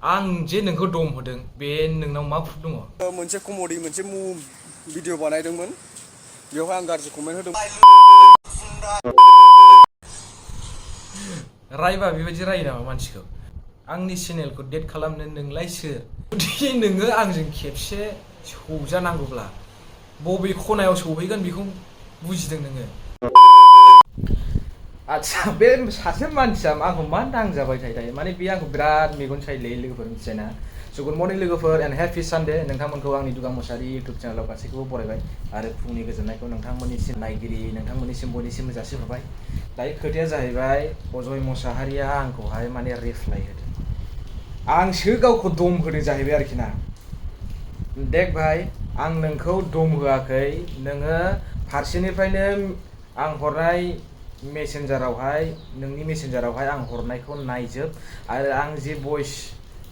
आं जे नोंखौ दम होदों बे नोंनाव मा प्रुफ दङ? मोनसे कमेडि मोनसे भिडिअ बानायदोंमोन बेवहाय आं गाज्रि कमेन्ट होदोंमोन। रायबा बेबायदि रायो नामा मानसिखौ? आंनि चेनेलखौ डेट खालामनो नोंलाय सोर? जुदि नोङो आंजों खेबसे सौजानांगौब्ला बबे खनायाव सौहैगोन बेखौ बुजिदों नोङो? आच्छा, बे सासे मानसिया आंखौ मा नांजाबाय थायो माने बे आंखौ बिराद मेगन सायले लोगोफोर मिथिबाय ना। स' गुड मर्निं लोगोफोर एन्ड हेपि सानडे। नोंथांमोनखौ आंनि दुगां मुसाहारि इउटुब चेनेलाव गासैखौबो बरायबाय आरो फुंनि गोजोननायखौ नोंथांमोननिसिम नायगिरि नोंथांमोननिसिम बयनिसिमबो जासिहरबाय। दायो खोथाया जाहैबाय अजय मुसाहारिया आंखौहाय माने रिप्लाय होदों। आंसो गावखौ दम होदों जाहैबाय आरोखि ना। देख भाई, आं नोंखौ दम होआखै, नोङो फारसेनिफ्रायनो आं हरनाय नोंनि मेसेन्जारावहाय आं हरनायखौ नायजोब आरो आं जे भइस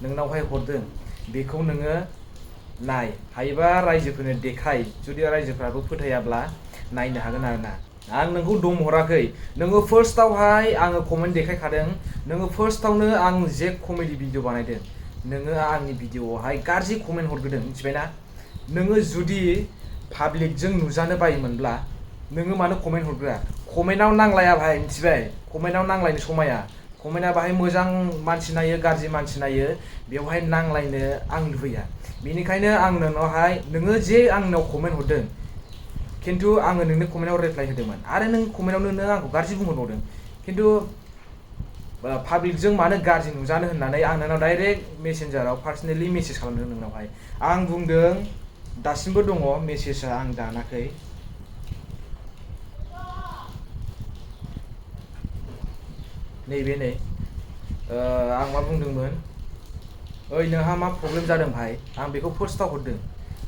नोंनावहाय हरदों बेखौ नोङो नाय, हायोबा रायजोफोरनो देखाय। जुदि रायजोफ्राबो फोथायाब्ला नायनो हागोन आरोना। आं नोंखौ दम हराखै। नोङो फार्स्टआवहाय आङो कमेन्ट देखायखादों। नोङो फार्स्टआवनो आं जे कमेडि भिडिअ बानायदों नोङो आंनि भिडिअआवहाय गाज्रि कमेन्ट हरग्रोदों, मिथिबायना? नोङो जुदि पाब्लिकजों नुजानो बायोमोनब्ला नोङो मानो कमेन्ट हरग्रोआ? कमेन्टआव नांलाया भाई, मिथिबाय? कमेन्टआव नांलायनो समाया। कमेन्टआ बाहाय मोजां मानसि नायो, गाज्रि मानसि नायो, बेवहाय नांलायनो आं लुबैया। बेनिखायनो आं नोंनावहाय, नोङो जे आंनाव कमेन्ट हरदों खिन्थु आङो नोंनो कमेन्टआव रिप्लाय होदोंमोन आरो नों कमेन्टआवनो नों आंखौ गाज्रि बुंहरबावदों। खिन्थु पाब्लिकजों मानो गाज्रि नुजानो होननानै आं नोंनाव डाइरेक्ट मेसेन्जाराव पार्सनेलि मेसेज खालामदों नोंनावहाय। आं बुंदों दासिमबो दङ मेसेजआ, आं दानाखै। नैबे नै आं मा बुंदोंमोन? ओइ नोंहा मा प्रब्लेम जादों भाई? आं बेखौ फार्स्टआव हरदों।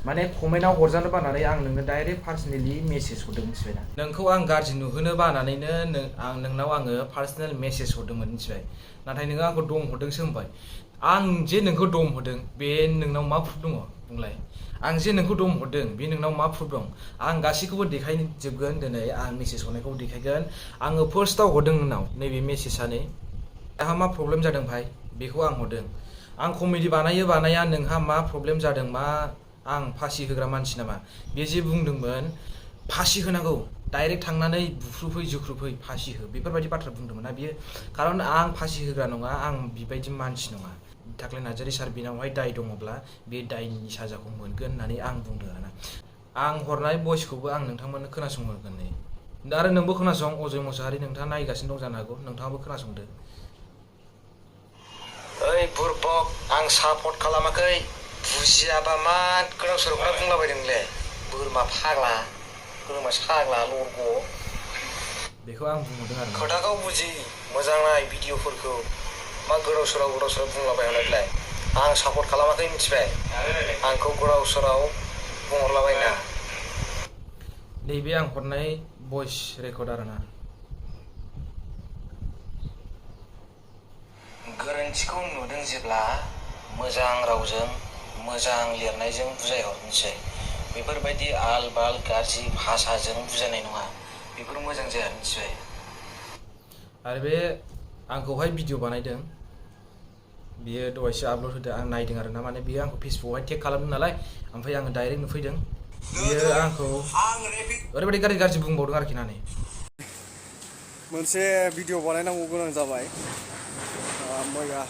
माने कमेन्टआव हरजानो बानानै आं नोंनो डाइरेक्ट पार्सनेलि मेसेज हरदों, मिथिबायना? नोंखौ आं गाज्रि नुहोनो बानानैनो नोंनाव आङो पार्सनेल मेसेज हरदोंमोन, मिथिबाय? नाथाय नोङो आंखौ दम हरदोंसो होनबाय। आं जे नोंखौ दम होदों बे नोंनाव मा प्रुफ दङ बुंलाय? आं जे नोंखौ दम हरदों बे नोंनाव मा प्रुफ दं? आं गासैखौबो देखायजोबगोन दिनै, आं मेसेज हरनायखौ देखायगोन। आङो फार्स्टआव हरदों नोंनाव नैबे मेसेजआनो। नोंहा मा प्रब्लेम जादों भाई? बेखौ आं हरदों। आं कमेडि बानाया नोंहा मा प्रब्लेम जादों? मा आं फासि होग्रा मानसि नामा? बे जे बुंदोंमोन फासि होनांगौ, डाइरेक्ट थांनानै बुख्रुबहै जुख्रुबहै फासि हो, बेफोरबायदि बाथ्रा बुंदोंमोन ना बियो। खारन आं फासि होग्रा नङा, आं बेबायदि मानसि नङा। थाख्लाय नार्जारि सार बिनावहाय दाय दङब्ला बे दायनि साजाखौ मोनगोन होननानै आं बुंदों आरोना। आं हरनाय भइसखौबो आं नोंथांमोननो खोनासंहोगोन नै। आरो नोंबो खोनासं, अजय मुसाहारि, नोंथाङा नायगासिनो दं जानो हागौ, नोंथाङाबो खोनासंदो। ओइ बुरबक, आं सापर्ट खालामाखै। बुजियाबा मा गोदाव सोरावखौनो बुंलाबायदोंलै, बोरमा फाग्ला, बोरमा साग्ला लरग'। बेखौ आं बुंहरदों आरो खोथाखौ बुजि, मोजां नाय भिडिअफोरखौ। मा गोदाव सोराव बुंलाबायहरनायलाय? आं सापर्ट खालामाखै, मिथिबाय? आंखौ गोदाव सोराव बुंहरलाबायना। नैबे आं हरनाय भइस रेकर्ड आरोना। गोरोन्थिखौ नुदों जेब्ला मोजां रावजों मोजां लिरनायजों बुजायहरनोसै। बेफोरबायदि आल बाल गाज्रि भाषाजों बुजायनाय नङा, बेफोर मोजां जाया, मिथिबाय? आरो बे आंखौहाय भिडिअ बानायदों, बियो दहायसो आपल'ड होदों, आं नायदों आरो ना। माने बियो आंखौ फेसबुकआवहाय टेग खालामदों नालाय, ओमफ्राय आङो डाइरेक्ट नुफैदों। बियो आंखौ ओरैबायदि गाज्रि बुंबावदों आरोखि ना। नै मोनसे भिडिअ बानायनांगौ गोनां जाबाय मैया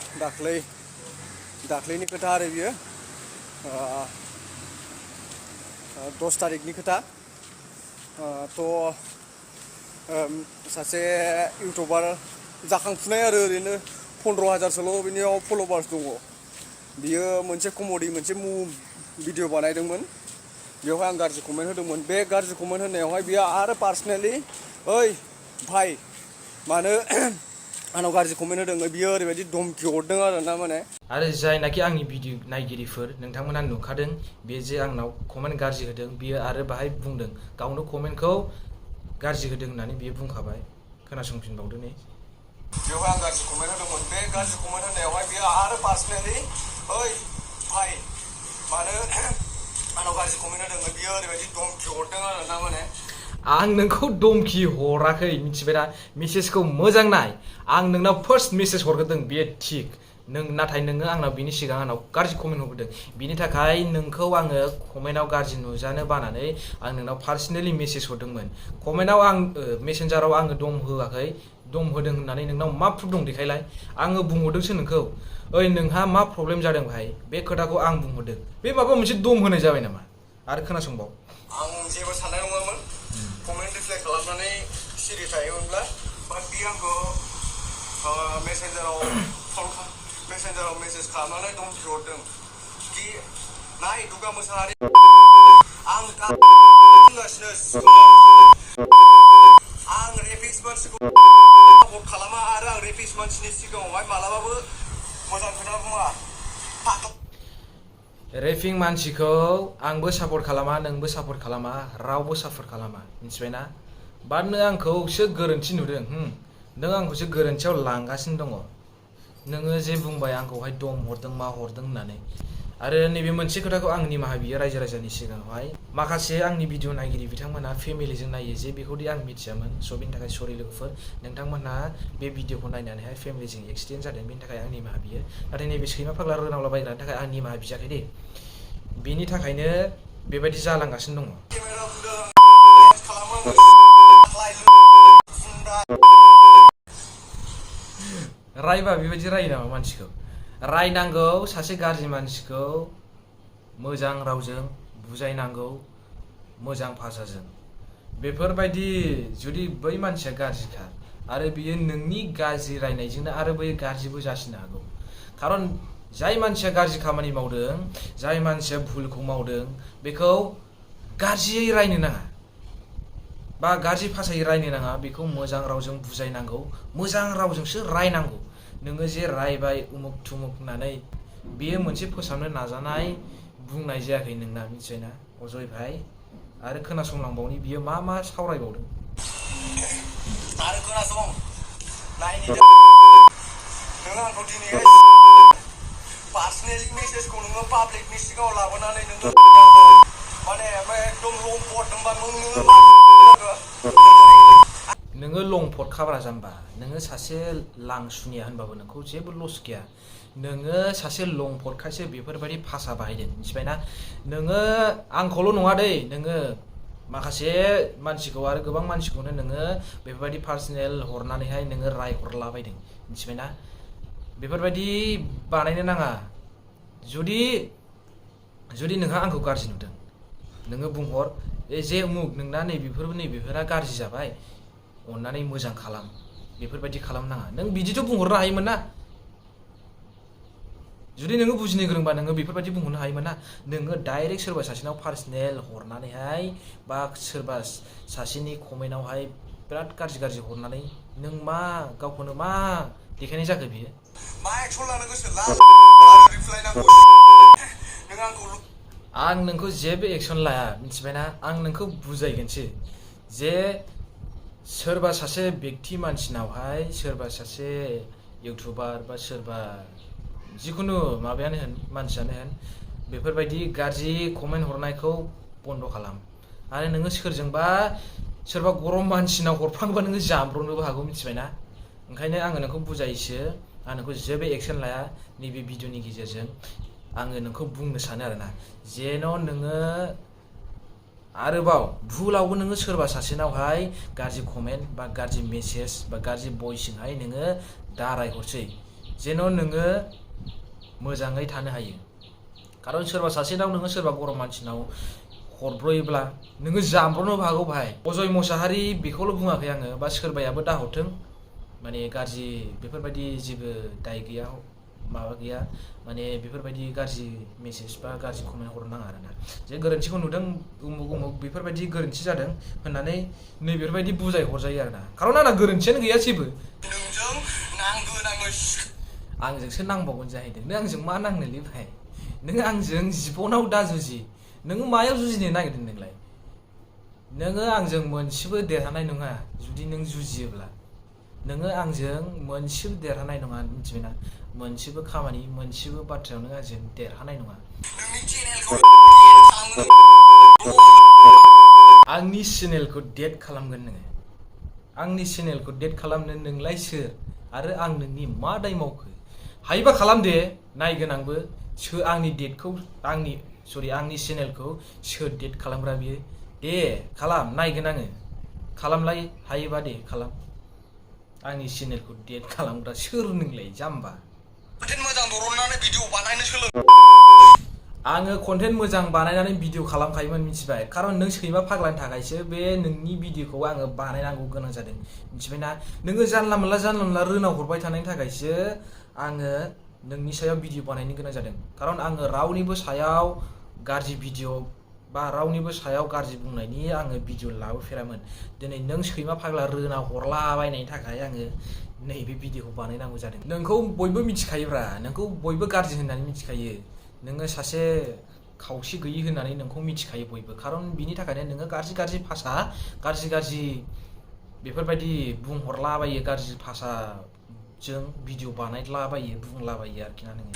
दाख्लैनि खोथा आरो बियो 10 तारिखनि खोथा। सासे इउटुबार जाखांफुनाय आरो ओरैनो 15,000सोल' बिनियाव फल'वार्स दङ। बियो मोनसे कमेडि मोनसे भिडिअ बानायदोंमोन बेवहाय आं गाज्रि कमेन्ट होदोंमोन। बे गाज्रि कमेन्ट होनायावहाय बियो आरो पार्सनेलि ओइ भाई मानो आंनाव गाज्रि कमेन्ट होदों, बियो ओरैबायदि धमकि हरदों आरो ना। माने आरो जायनाखि आंनि भिडिअ नायगिरिफोर नोंथांमोना नुखादों, बे जे आंनाव कमेन्ट गाज्रि होदों, बियो आरो बाहाय बुंदों गावनो कमेन्टखौ गाज्रि होदों होननानै बियो बुंखाबाय। खोनासंफिनबावदो नै। बेवहाय आं गाज्रि कमेन्ट होदोंमोन। बे गाज्रि कमेन्ट होनायावहाय बियो आरो पार्सनेलि ओइ भाई मानो आंनाव गाज्रि कमेन्ट होदों, बियो ओरैबायदि धमकि हरदों आरो ना। माने आं नोंखौ धमकि हराखै, मिथिबायना? मेसेजखौ मोजां नाय। आं नोंनाव फार्स्ट मेसेज हरग्रोदों, बेयो थिग। नाथाय नोङो आंनाव बिनि सिगां आंनाव गाज्रि कमेन्ट हरदों। बिनि थाखाय नोंखौ आङो कमेन्टआव गाज्रि नुजानो बानानै आं नोंनाव पार्सनेलि मेसेज हरदोंमोन। कमेन्टआव आं मेसेन्जाराव आङो दम होआखै, दम होदों होननानै नोंनाव मा प्रुफ दं देखायलाय। आङो बुंहरदोंसो नोंखौ, ओइ नोंहा मा प्रब्लेम जादों भाई, बे खोथाखौ आं बुंहरदों। बे माबा मोनसे दम होनाय जाबाय नामा? आरो खोनासंबाव, आं जेबो साननाय नङामोन कमेन्ट रिप्लाइ खालामनानै सिरि थायोमोनब्ला, बाट बियो आंखौ मेसेन्जाराव मेसेज खालामनानै धमकि हरदों कि नाय दुगा मोसाहारि आं दा बुंगासिनो आं रेपिस्ट मानसिखौ सापर्ट खालामा आरो आं रेपिस्ट मानसिनि सिगाङावहाय मालाबाबो मोजां खोथा बुङा। रेपिं मानसिखौ आंबो सापर्ट खालामा, नोंबो सापर्ट खालामा, रावबो सापर्ट खालामा, मिथिबायना? बाट नों आंखौसो गोरोन्थि नुदों। नों आंखौसो गोरोन्थियाव लांगासिनो दङ। नोङो जे बुंबाय आंखौहाय दम हरदों मा हरदों होननानै। आरो नैबे मोनसे खोथाखौ आं निमाहा बियो रायजो राजानि सिगाङावहाय। माखासे आंनि भिडिअ नायगिरि बिथांमोना फेमिलिजों नायो जे बेखौदि आं मिथियामोन। स' बेनि थाखाय सरि लोगोफोर, नोंथांमोनहा बे भिडिअखौ नायनानैहाय फेमिलिजों एक्सिडेन्ट जादों, बेनि थाखाय आं निमाहा बियो। नाथाय नैबे सैमा फाग्ला रोनावलाबायग्रानि थाखाय आं निमाहा बियाखै दे। बेनि थाखायनो बेबायदि जालांगासिनो दङ। रायबा बेबायदि रायो नामा मानसिखौ? रायनांगौ सासे गाज्रि मानसिखौ मोजां रावजों बुजायनांगौ, मोजां भाषाजों। बेफोरबायदि जुदि बै मानसिया गाज्रिखा आरो बियो नोंनि गाज्रि रायनायजोंनो आरो बै गाज्रिबो जासिनो हागौ। खारन जाय मानसिया गाज्रि खामानि मावदों, जाय मानसिया भुलखौ मावदों, बेखौ गाज्रियै रायनो नाङा बा गाज्रि भाषायै रायनो नाङा। बेखौ मोजां रावजों बुजायनांगौ, मोजां रावजोंसो रायनांगौ। नोङो जे रायबाय उमुक थुमुक होननानै बेयो मोनसे फोसाबनो नाजानाय बुंनाय जायाखै नोंना, मिथिबायना अजय भाई? आरो खोनासंलांबावनि बियो मा मा सावरायबावदों। आरो खोनासं, नायनि नोङो आंखौ दिनैहाय पार्सनेलि मेसेजखौ नोङो पाब्लिकनि सिगाङाव लाबोनानै नोङो माने एकदम लं पट होनबा नोङो लं पट खाब्रा जाम्बा, नोङो सासे लांसुनिया होनबाबो नोंखौ जेबो लस गैया। नोङो सासे लं पटखायसो बेफोरबायदि भाषा बाहायदों, मिथिबायना? नोङो आंखौल' नङा दै, नोङो माखासे मानसिखौ आरो गोबां मानसिखौनो नोङो बेफोरबायदि पार्सनेल हरनानैहाय नोङो रायहरलाबायदं, मिथिबायना? बेफोरबायदि बानायनो नाङा। जुदि नोंहा आंखौ गाज्रि नुदों, नोङो बुंहर जे उमुक नोंना नैबेफोरा गाज्रि जाबाय, अननानै मोजां खालाम, बेफोरबायदि खालामनाङा। नों बिदिथ' बुंहरनो हायोमोन ना? जुदि नोङो बुजिनो गोरोंबा नोङो बेफोरबायदि बुंहरनो हायोमोन ना? नोङो डाइरेक्ट सोरबा सासेनाव पार्सनेल हरनानैहाय बा सोरबा सासेनि कमेन्टआवहाय बिराद गाज्रि हरनानै नों मा गावखौनो मा देखायनाय जाखो बियो? मा एक्सन लानो गोसो ला रिप्लाइ नांगौ नों आंखौ। आं नोंखौ जेबो एक्सन लाया, मिथिबायना? आं नोंखौ बुजायगोनसो जे सोरबा सासे बेक्ति मानसिनावहाय, सोरबा सासे इउटुबार बा सोरबा जिखुनु माबायानो होन, मानसियानो होन, बेफोरबायदि गाज्रि कमेन्ट हरनायखौ बन्द' खालाम। आरो नोङो सोरबा गरम मानसिनाव हरफ्लांबा नोङो जामब्रनोबो हागौ, मिथिबायना? ओंखायनो आङो नोंखौ बुजायोसो, आं नोंखौ जेबो एक्सन लाया। नैबे भिडिअनि गेजेरजों आङो नोंखौ बुंनो सानो आरोना, जेन' नोङो आरोबाव भुलावबो नोङो सोरबा सासेनावहाय गाज्रि कमेन्ट बा गाज्रि मेसेज बा गाज्रि भइसजोंहाय नोङो दारायहरसै, जेन' नोङो मोजाङै थानो हायो। खारन सोरबा सासेनाव नोङो सोरबा गरम मानसिनाव हरब्रयोब्ला नोङो जामब्रनोबो हागौ भाई। अजय मसाहारि बेखौल' बुङाखै आङो, बा सोरबायाबो दाहरथों, माने गाज्रि बेफोरबायदि जेबो दाय गैया, माबा गैया, माने बेफोरबायदि गाज्रि मेसेज बा गाज्रि कमेन्ट हरनो नाङा आरोना। जे गोरोन्थिखौ नुदों उमुक बेफोरबायदि गोरोन्थि जादों होननानै नैबेफोरबायदि बुजाय हरजायो आरोना। खारन आंना गोरोन्थियानो गैया जेबो। नोंजों आंजोंसो नांबावगोन जाहैदों। नों आंजों मा नांनोलै भाई? नों आंजों जिबनाव दा जुजि। नोङो मायाव जुजिनो नागिरदों नोंलाय? नोङो आंजों मोनसेबो देरहानाय नङा। जुदि नों जुजियोब्ला नोङो आंजों मोनसेबो देरहानाय नङा, मिथिबायना? मोनसेबो खामानि, मोनसेबो बाथ्रायाव नों आंजों देरहानाय नङा। आंनि चेनेलखौ डेट खालामगोन नोङो। आंनि चेनेलखौ डेट खालामनो नोंलाय सोर? आरो आं नोंनि मा दाय मावखो? हायोबा खालाम दे नायगोन आंबो आंनि डेटखौ आंनि चेनेलखौ सोर डेट खालामग्रा बियो दे खालाम नायगोन आङो खालामलाय हायोबा दे खालाम आंनि चेनेलखौ डेट खालामग्रा सोर नोंलाय जाम्बा कन्टेन्ट मोजां दरननानै भिडिअ बानायनो सोलों आङो कन्टेन्ट मोजां बानायनानै भिडिअ खालामखायोमोन मिथिबाय खारन नों सैमा फाग्लानि थाखायसो बे नोंनि भिडिअखौ आङो बानायनांगौ गोनां जादों मिथिबायना नोङो जानला मोनला रोनाव हरबाय थानायनि थाखायसो आङो नोंनि सायाव भिडिअ बानायनो गोनां जादों खारन आङो रावनिबो सायाव गाज्रि भिडिअ बा रावनिबो सायाव गाज्रि बुंनायनि आङो भिडिअ लाबोफेरामोन दिनै नों सैमा फाग्ला रोना हरलाबायनायनि थाखाय आङो नैबे भिडिअखौ बानायनांगौ जादों नोंखौ बयबो मिथिखायोब्रा नोंखौ बयबो गाज्रि होननानै मिथिखायो नोङो सासे खावसे गैयि होननानै नोंखौ मिथिखायो बयबो खारन बिनि थाखायनो नोङो गाज्रि भाषा गाज्रि बेफोरबायदि बुंहरलाबायो गाज्रि भाषाजों भिडिअ बानायलाबायो बुंलाबायो आरोखि ना नोङो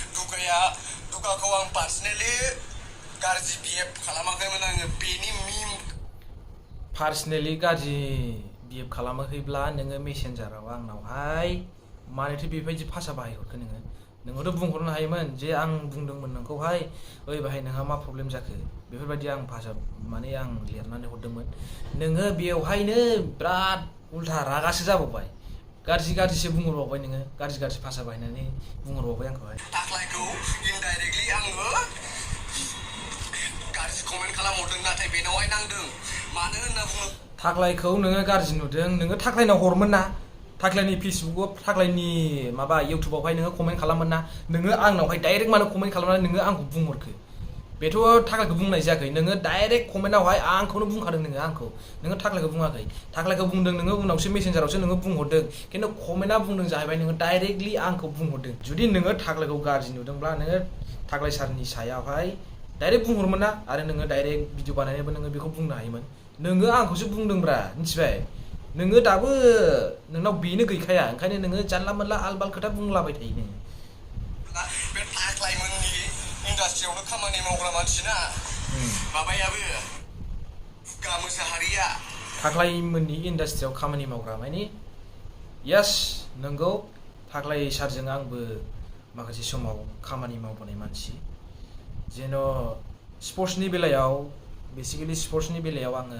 दुगाखौ आं पार्सनेलि गाज्रि बिहेभ खालामाखैमोन आङो बेनि मिम पार्सनेलि गाज्रि बिहेभ खालामाखैब्ला नोङो मेसेन्जाराव आंनावहाय मानोथो बेबायदि भाषा बाहायहरखो नोङोथ' बुंहरनो हायोमोन जे आं बुंदोंमोन नोंखौहाय ओइ बाहाय नोंहा मा प्रब्लेम जाखो बेफोरबायदि आं भाषा माने आं लिरनानै हरदोंमोन नोङो बेवहायनो बिराद उल्था रागासो जाबावबाय गाज्रिसो बुंहरबावबाय नोङो गाज्रि भाषा बाहायनानै बुंहरबावबाय आंखौहाय थाख्लायखौ इनडाइरेक्टलि आङो गाज्रि कमेन्ट खालामहरदों नाथाय बेनावहाय नांदों मानो होनना बुङो थाख्लायखौ नोङो गाज्रि नुदों नोङो थाख्लायनाव हरमोन ना थाख्लायनि फेसबुकआव थाख्लायनि माबा इउटुबावहाय नोङो कमेन्ट खालामोन ना नोङो आंनावहाय डाइरेक्ट मानो कमेन्ट खालामनानै नोङो आंखौ बुंहरखो बेथ' थाख्लायखौ बुंनाय जायाखै नोङो डाइरेक्ट कमेन्टआवहाय आंखौनो बुंखादों नोङो थाख्लायखौ बुङाखै थाख्लायखौ बुंदों नोङो उनावसो मेसेन्जारावसो नोङो बुंहरदों खिन्थु कमेन्टआ बुंदों जाहैबाय नोङो डाइरेक्टलि आंखौ बुंहरदों जुदि नोङो थाख्लायखौ गाज्रि नुदोंब्ला नोङो थाख्लाय सारनि सायावहाय डाइरेक्ट बुंहरमोन ना आरो नोङो डाइरेक्ट भिडिअ बानायनोबो नोङो बेखौ बुंनो हायोमोन नोङो आंखौसो बुंदोंब्रा मिथिबाय नोङो दाबो नोंनाव बेनो गैखाया ओंखायनो नोङो जानला मोनला आलबाल खोथा बुंलाबाय थायो नोङो बे थाख्लायमोननि इन्डास्ट्रियावनो खामानि मावग्रा मानसिना माबायाबो फुगा मोसाहारिया थाख्लायमोननि इन्डास्ट्रियाव खामानि मावग्रा माने यास नोंगौ थाख्लाय सारजों आंबो माखासे समाव खामानि मावबोनाय मानसि जेन' स्पर्ट्सनि बेलायाव बेसिकेलि स्पर्ट्सनि बेलायाव आङो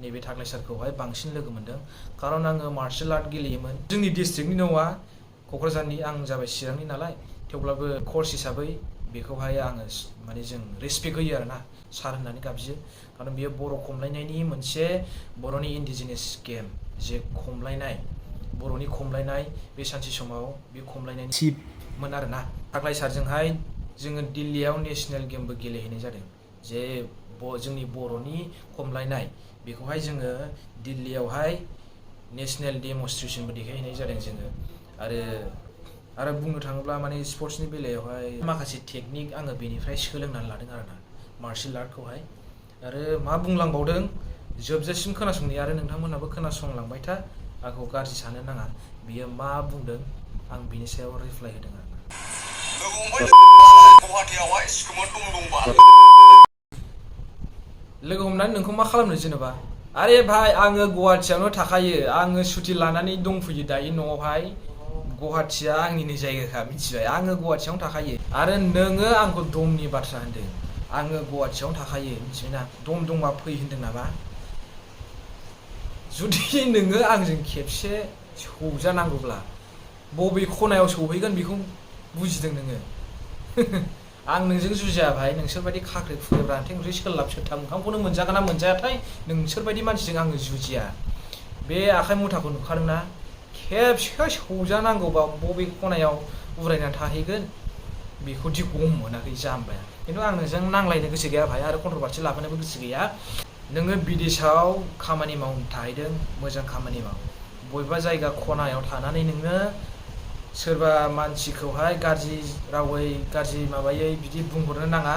नैबे थाख्लाय सारखौहाय बांसिन लोगो मोनदों खारन आङो मार्शेल आर्ट गेलेयोमोन जोंनि डिस्ट्रिक्टनि नङा क'क्राझारनि आं जाबाय चिरांनि नालाय थेवब्लाबो कर्स हिसाबै बेखौहाय आङो माने जों रेसपेक्ट होयो आरोना सार होननानै गाबज्रियो खारन बेयो बर' खमलायनायनि मोनसे बर'नि इन्डिजिनियास गेम जे बर'नि खमलायनाय बे सानसे समाव बे खमलायनायनि चिफमोन आरोना थाख्लाय सारजोंहाय जोङो दिल्लीयाव नेसनेल गेमबो गेलेहैनाय जादों जे जोंनि बर'नि खमलायनाय बेखौहाय जोङो दिल्लीयावहाय नेसनेल डेमनस्ट्रेसनबो देखायहैनाय जादों जोङो आरो बुंनो थाङोब्ला माने स्पर्ट्सनि बेलायावहाय माखासे टेकनिक आङो बेनिफ्राय सोलोंनानै लादों आरोना मार्शेल आर्टखौहाय आरो मा बुंलांबावदों जोबजासिम खोनासंनि आरो नोंथांमोनहाबो खोनासंलांबाय था आंखौ गाज्रि साननो नाङा बियो मा बुंदों आं बिनि सायाव रिप्लाइ होदों आरोना गुवाहाटीयावहाय सिखोमोन दंबा लोगो हमनानै नोंखौ मा खालामनो जेनेबा आरे भाई आङो गुवाहाटीयावनो थाखायो आङो सुटि लानानै दंफैयो दायो न'आवहाय गुवाहाटीया आंनिनो जायगाखा मिथिबाय आङो गुवाहाटीयावनो थाखायो आरो नोङो आंखौ दमनि बाथ्रा होनदों आङो गुवाहाटीयावनो थाखायो मिथिबायना दंबा फै होनदों नामा जुदि नोङो आंजों खेबसे सौजानांगौब्ला बबे खनायाव सौहैगोन बेखौ बुजिदों नोङो आं नोंजों जुजिया भाई नोंसोरबायदि खाख्रि खुख्रि रान्थें ओंख्रि सोलाब सोथाब ओंखामखौनो मोनजागोन ना मोनजायाथाय नोंसोरबायदि मानसिजों आङो जुजिया बे आखाइ मुथाखौ नुखादोंना खेबसे सौजानांगौबा बबे खनायाव उरायनानै थाहैगोन बेखौ दि गम मोनाखै जाम्बाया खिन्थु आं नोंजों नांलायनो गोसो गैया भाई आरो कन्ट्रभार्सि लाबोनोबो गोसो गैया नोङो बिदेशआव खामानि मावनो थाहैदों मोजां खामानि माव बबेबा जायगा खनायाव थानानै नोङो सोरबा मानसिखौहाय गाज्रि रावै गाज्रि माबायै बिदि बुंहरनो नाङा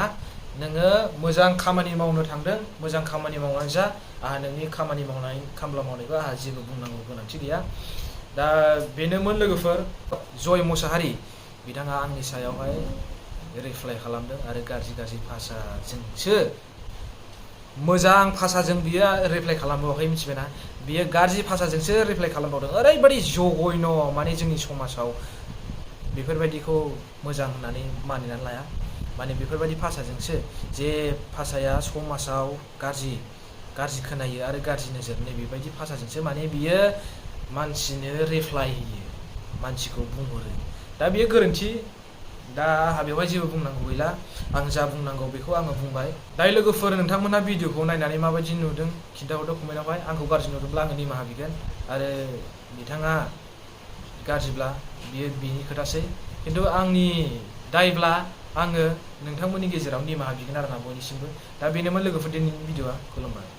नोङो मोजां खामानि मावनो थांदों मोजां खामानि मावनानै जा आंहा नोंनि खामानि मावनाय खामला मावनायखौ आंहा जेबो बुंनांगौ गोनांथि गैया दा बेनोमोन लोगोफोर जय मुसाहारि बिथाङा आंनि सायावहाय रिप्लाइ खालामदों आरो गाज्रि भाषाजोंसो मोजां भाषाजों बियो रिप्लाइ खालामबावाखै मिथिबायना बियो गाज्रि भाषाजोंसो रिप्लाइ खालामबावदों ओरैबायदि जघन्य माने जोंनि समाजाव बेफोरबायदिखौ मोजां होननानै मानिनानै लाया। माने बेफोरबायदि भाषाजोंसो जे भाषाया समाजाव गाज्रि खोनायो आरो गाज्रि नोजोर नैबेबायदि भाषाजोंसो माने बियो मानसिनो रिप्लाइ होयो, मानसिखौ बुंहरो। दा बेयो गोरोन्थि। दा आंहा बेवहाय जेबो बुंनांगौ गैला। आं जा बुंनांगौ बेखौ आङो बुंबाय। दायो लोगोफोर, नोंथांमोनहा भिडिअखौ नायनानै माबायदि नुदों खिन्थाहरदो कमेन्टआवहाय। आंखौ गाज्रि नुदोंब्ला आङो निमाहा बिगोन, आरो बिथाङा गाज्रिब्ला बिनि खोथासै। खिन्थु आंनि दायब्ला आङो नोंथांमोननि गेजेराव निमाहा बिगोन आरोना बयनिसिमबो। दा बेनोमोन लोगोफोर दिनैनि भिडिअआ। खुलुमबाय।